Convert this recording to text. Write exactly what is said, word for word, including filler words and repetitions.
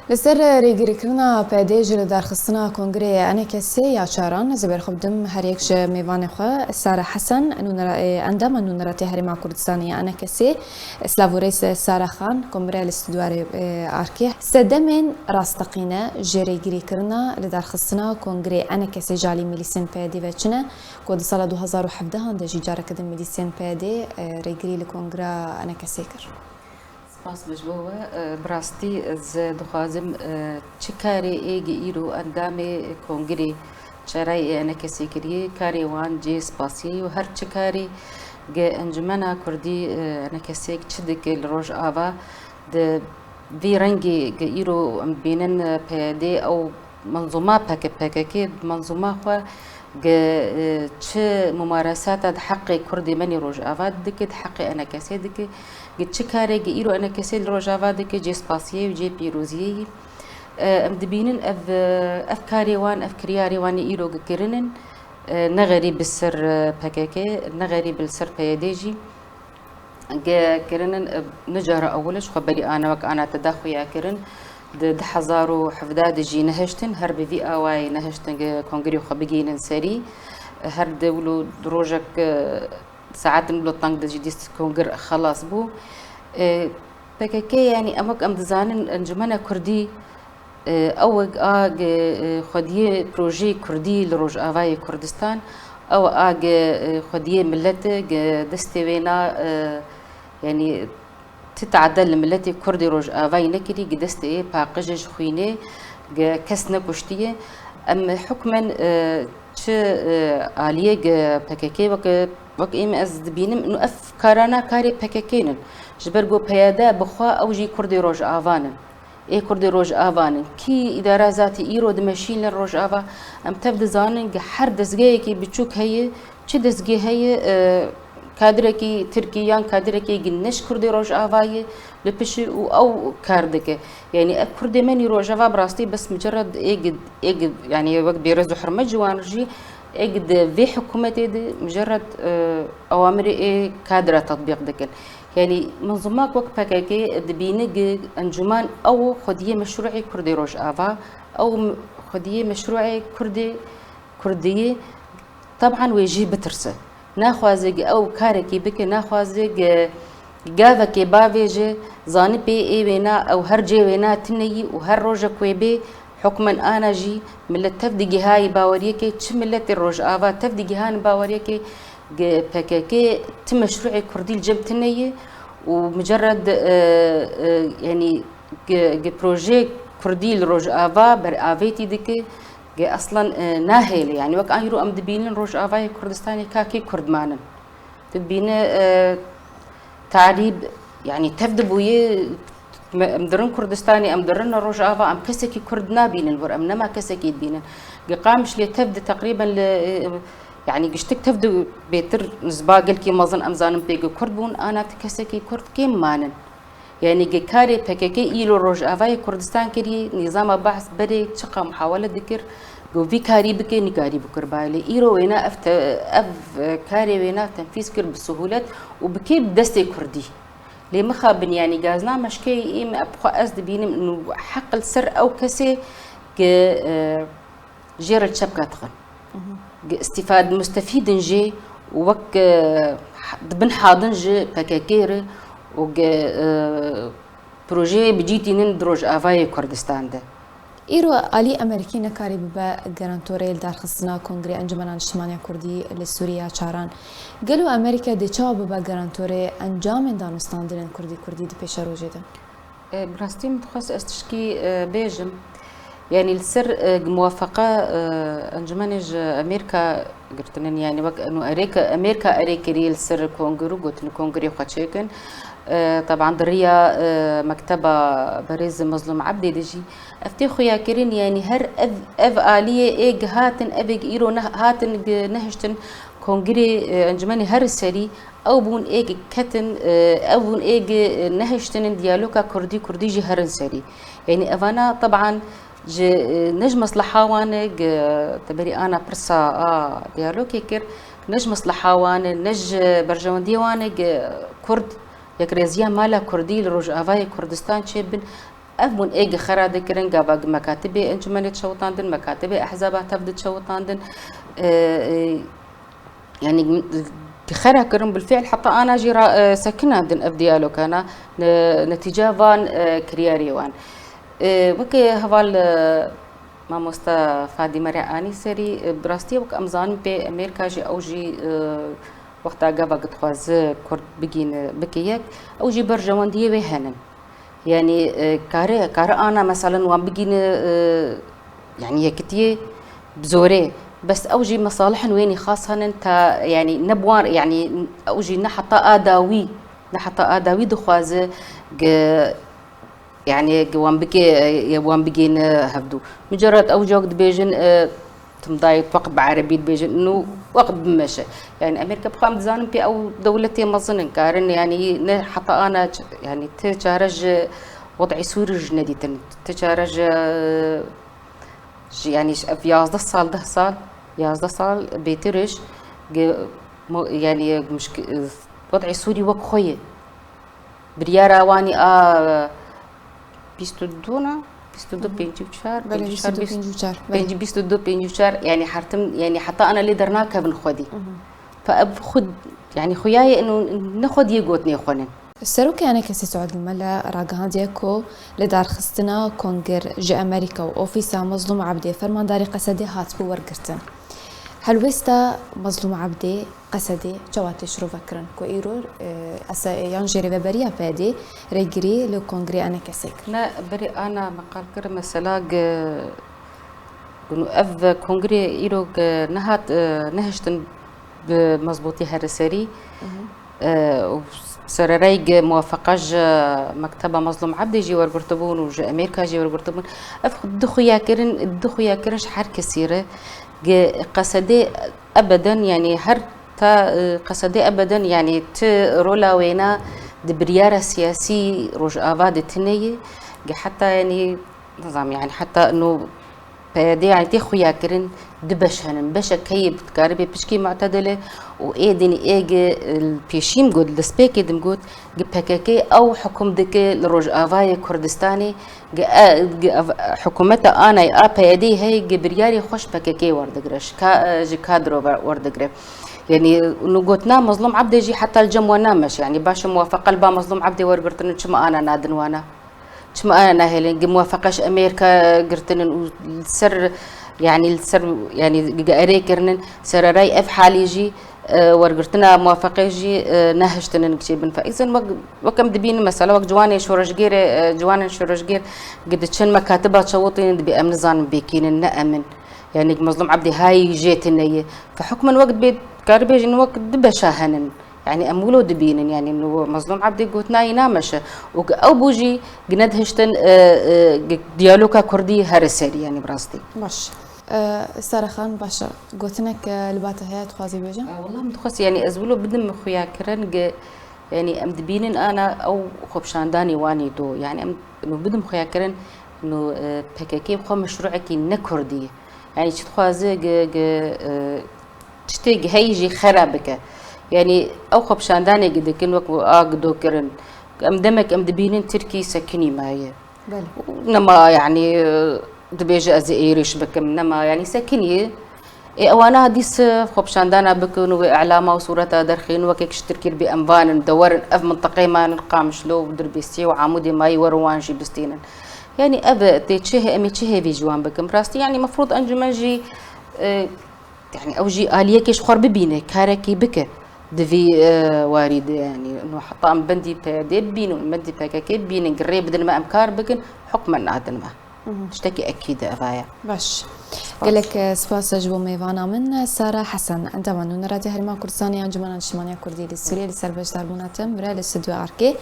Li ser rêgirîkirina P D ji lidarxistina Kongreyê ENKSê ya çaran, ez ê berxwe bidim her yek ji mêvanê xwe, Sara Hesen, nûnera-, e, endama Nûneratê Herêma Kurdistanê ya ENKSê, Silav û rêz Sara Xan, ku min re li stûdyoyê, e, arkê. Sedemên rasteqîne ji rêgirîkirina lidarxistina Kongreyê ENKSê ji alî milîsên P D ve çi ne, ku di sala du hazar û hevdehan de jî careke din milîsên P D, e, rêgirî li Kongra ENKSê kir. Spas be ji bo we. E, bi rastî ez dixwazim, e, çi karê ê gi îro endamê Kongrê Çarayê ê ENKSê kiriye, karê wan cê spasiyê ye û her çi karê gi Encumena Kurdî, e, ENKSê çi dike li Rojava, di vî rengî gi îro em dibînin, e, P Y D ew menzûma P K K, P K K di menzûma xwe gi, e, çi mumaresata di heqê Kurdê me nê Rojava dike, di heqê ENKSê dike, gi çi karê gi îro ENKSê li Rojava dike, cê spasiyê û cê pîroziyê ye. E, em dibînin ev, e, ev karê wan, ev kiryarê wan ê îro gi kirinin, e, ne xerîb bi ser, e, P K K, ne xerîb li ser P Y D jî. Ge kirinin, e, ne cara ewil e, ji xwe berî ana wek ana te da xuya kirin. Di du hezar û hevdeh de jî nehiştin, her bi vî awayî nehiştin ge kongrê xwe bigihînin serî. E, her di wilo di rojek, e, saetin wilo teng de jî dîst kongir xelas bû. E, P K K, yanî em wek em dizanin, Encumena Kurdî, E, ew a ge, e, xwediyê projeyê Kurdî li Rojavayê Kurdistan, ew a ge, e, xwediyê millet e, ge destê wê na, e, yanî ti tade li miletê Kurdê Rojavayê nekirî, ge destê yê paqij e ji xwînê, ge kes nekuştiye. Em hukmen, e, çi, e, aliyê ge P K K wek, wek êm ez dibînim, û ev karana karê P K K nin. Ji ber ku P Y D bi xwe ew jî Kurdê Rojavan in. Ê Kurdê Rojava nin. Kî îdara zatî îro dimeşîne Rojava, em tev dizanin ge her dezgehekî biçûk heye, çi dezgeh heye, e, kadirekî Tirkî yan kadirekî gi ne ji Kurdê Rojava ye, li pişî û ew kar dike. Yanî ev Kurdê me nî Rojava bi rastî bes micerred ê gi, ê gi, yanî wek bêrez û hurmet ji wan jî, ê gi di vê hikûmetê de micerred, e, ewamirê ê kadira tetbîq dikin. Yanî menzûmak wek P K K dibîne gi encûman ew xwediyê meşrûê Kurdê Rojava, ew m-, xwediyê meşrûê Kurdê, Kurdiyê, teban wê jî bitirse. Naxwaze gi ew karekî bike, naxwaze gi gavekê bavêje, zanî pê ê wêna, ew her cê wêna tune yî û her rojek wê bê, hukmen ana jî millet tev digihayî baweriyekê, çi miletê Rojava tev digihane baweriyekê, Gi P K K ti meşrûê kurdî li cem tune ye û micerred, e, e, yanî gi, gi projeyê kurdî li Rojava beravêtî dike, gi eslan, e, nahêle. Yanî wek an îro em dibînin Rojavayê Kurdistanê ka kê kurd manin. Tu dibîne, e, tarîb, yanî tev dibûye, me, em dirin Kurdistanê, em dirin Rojava, em kesekî kurd nabînin wir, em nema kesekî dibînin. Gi Qamişlê tev di teqrîben li, e, yanî giştik tev di bêtir nizba gelkî mezin em zanin pê gi kurd bûn, ana ti kesekî kurd kêm manin. Yanî gi karê P K K îro Rojavayê Kurdistan kirî, nîzama Baas berê çiqa muhawele dikir, ku vî karî bike, nîkarî bû kir bayê. Lê îro wêna ev te-, ev, e, karê wêna tenfîz kir bi sihûlet û bi kê bi destê kurdî. Lê mixabin, yanî gazna meşkeyê ê me, bi xwe ez dibînim, û heq li ser ew kesê ki, e, jê re çepka dixin. Gi îstîfad-, mustefîdin jê û wek, e, dibin hadin ji P K K re û gi, e, projeyê bi cî tînin di Rojavayê Kurdistan de. Îro alî Amerîkî nekarî bibe garantorê li darxistina Kongrê Encumena Niştimaniya Kurdî li Sûriye ya çaran. Gelo Amerîka dê çawa bibe garantorê encamên danûstandinên kurdî kurdî di pêşerojê de? E, bi rastî min dixwest ez tişkî, e, bêjim. Yanî li ser, e, muwafeqa, e, encûmenê ji Amerîka girtinin, yanî wek eno erêke, Amerîka erê kiriye li ser kongir û gotin kongrê xwe çêkin. E, teban di riya, e, mekteba berêz Mezlûm Ebdê de jî ev tê xuyakirin, yanî her ev, ev aliyê ê gihatin, ev ê îro ne, hatin gi nehiştin kongrê, e, encûmenê her serî, Ew bûn ê gi ketin, e, ew bûn ê gi, e, nehiştinin diyaloga kurdî, kurdî jî herin serî. Yanî evana teban ji, e, ne ji mesleha wan e, gi teberî ana pirsa a diyalogê kir, ne ji mesleha wan e, ne ji berjewendiyê wan e, gi kurd yekrêziya mala kurdî li Rojavayê Kurdistan çêbin. Ev bûn ê gi xera dikirin, gava gi mekatibê encûmenê diçewitandin, mekatibê ehzaba tev diçewitandin. E, e, yanî gi xera kirin bilfîl heta ana jî ra, e, sekinandin ev diyalogana, ne-, netîca van, e, kiryarê wan. E, weke heval, e, mamosta Fadîme re anî serî, e, bi rastî wek em zanin pê Amerîka jî ew jî, e, wexta gava gi dixwaze Kurd bigîne, bike yek, ew jî berjewendiyê wê henin. Yanî, e, kare, kare ana meselen wan bigîne, e, yanî yekitiyê bi zorê. Bes ew jî mesalihên wênî xas henin ta, yanî ne bi wan, yanî ew jî ne heta a dawî, ne heta a dawî dixwaze gi, yanî gi wan bike, e, wan bigîne hevdû. Mucerred ew cok dibêjin, e, tim dayê weqt bi erebî dibêjin, û weqt bimeşe. Yanî Amerîka bi xwe em dizanin pê ew dewletê mezin in, karin, yanî ne heta ana ç-, yanî ti çare ji wed'ê Sûrî ji nedîtin. Ti çare ji, ji, yanî ji ev yazdeh sal, deh sal, yazdeh sal bêtir ji ge-, mo-, yanî muşk-, wed'ê Sûrî wek xwe ye. Biryara wanî a bîst û du na? Bîst û du, Hı hı. pêncî û çar, Belê, pêncî û çar, bîst û du, bîst, pêncî û çar, belê. Pêncî, bîst û du, pêncî û çar, yanî hertim, yanî heta ana lê dernakevin xwedî. Hı hı. Fe ev xwe, yanî xuyayê ino ne xwediyê gotinê xwe nin. Serokê Enekesê Suud Mele ragihandiye ku lidarxistina Kongir ji Amerîka û ofîsa Mezlûm Ebdê fermandarê Qesedê hatibû wergirtin. Helwêsta Mezlûm Ebdê Qesedê çawa tê şirovekirin ku îro, e, ese-, yan jê rêveberiya P Y D'ê rêgirî li kongrê Enekesê kir? Ne, berê ana me qal kir, mesela gi-, gunu ev kongrê îro gi nehat, e, nehiştin bi mezbûtî here serî. Mhm. E, û sererey gi muwafeqa ji Mekteba Mezlûm Ebdê jî wergirtibûn û ji Amerîka jî wergirtibûn. Ev du xuyakirin, du xuyakirin ji her kesî re gi Qesedê ebeden, yanî her ta, e, Qesedê ebeden, yanî ti rola wêna di biryara siyasî Rojava de tune ye. Ge heta, yanî, nizam, yanî heta ino P Y D, yanî tê xuya kirin du beş henin. Beşek heye dikaribe pişkî mu'tedil e û ê dinî ê gi, e, pêşî min got, li destpêkê dim got, gi P K K ew hukum dike li Rojavayê Kurdistanê, gi, e, gi ev, e, hikûmeta anayê a P Y D heye, gi biryarê xwe ji P K K werdigire, ji ka-, e, ji kadro ver-, werdigire. Yanî, nu gotina Mezlûm Ebdê jî heta li cem wan nameşe. Yanî, baş e, muwafeqa li ba Mezlûm Ebdê wergirtin, çima ana nadin wana? Çima ana nahêlin? Gi muwafeqa ji Amerîka girtinin û li ser, yanî, li ser, yanî, gi erê kirinin, sererayî ev halî jî, e, wergirtina muwafeqê jî, e, nehiştinin çêbin. Fe, îzin wek, wek em dibînin, mesela, wek ciwanê şoreşgêrê, e, ciwanên şoreşgêr gi diçin mekatiba çewitînin, dibê em nizanin bê kînin, ne em in. Yanî, Mezlûm Ebdî hayî jê tune ye. Fe, hukmen wek dibê, karibêjin wek du beşa henin. Yanî, em wilo dibînin, yanî, nu Mezlûm Ebdî gotinayî nameşe. Û gi ew bû jî, gi nedihiştin, e, e, gi diyaloga kurdî here serî, yanî, bi rastî. Baş. E, Sara Xan, baş e. Gotinek, e, li ba te heye, dixwazî bêje? E, wela min dixwest, yanî, ez wilo bidim xuya kirin, gi, yanî, em dibînin ana ew xwepşandanê wanê do. Yanî, em, nu bidim xuya kirin, nu, e, P K K xwe meşrûekî ne kurdî. Yanî, çi dixwaze, gi, gi, e, tiştê heyî jî xera bike. Yanî ew xwepşandanê gi dikin wek a gido kirin. Em demek em dibînin Tirkî sekinî maye. Belê. Nema yanî, e, dibêje ez ê êrîş bikim. Nema yanî sekinî. Ê ewana dîs xwepşandana bikin û wê îlama û sûreta derxîn wekek ji Tirkî bi em vanin de werin ev mintiqê manin Qamişlo û Dirbêsiyê û Amûdê mayî werin wan jî bistînin. Yanî ev tê çi he-, em ê çi hêvî ji wan bikin? Rastî yanî mefrûd encûmen jî, e, Yanî ew jî aliyekê ji xwe re bibîne, karekî bike di vî, e, warî de, yanî, no heta em bendî P Y D bibînin, em bendî P K K bibînin, girê bidin me, em kar bikin, hukmen nadin me. Mhm. Tiştekî ekîd e eva ye. Baş. Spas. Gelek, e, spas ji bo mêvana min, Sara Hesen, endama nûneratiya Herêma Kurdistanê ya Encûmena Niştimaniya Kurdî li Sûriyê, li ser beşdarbûna te min re li stûdyoya Arkê.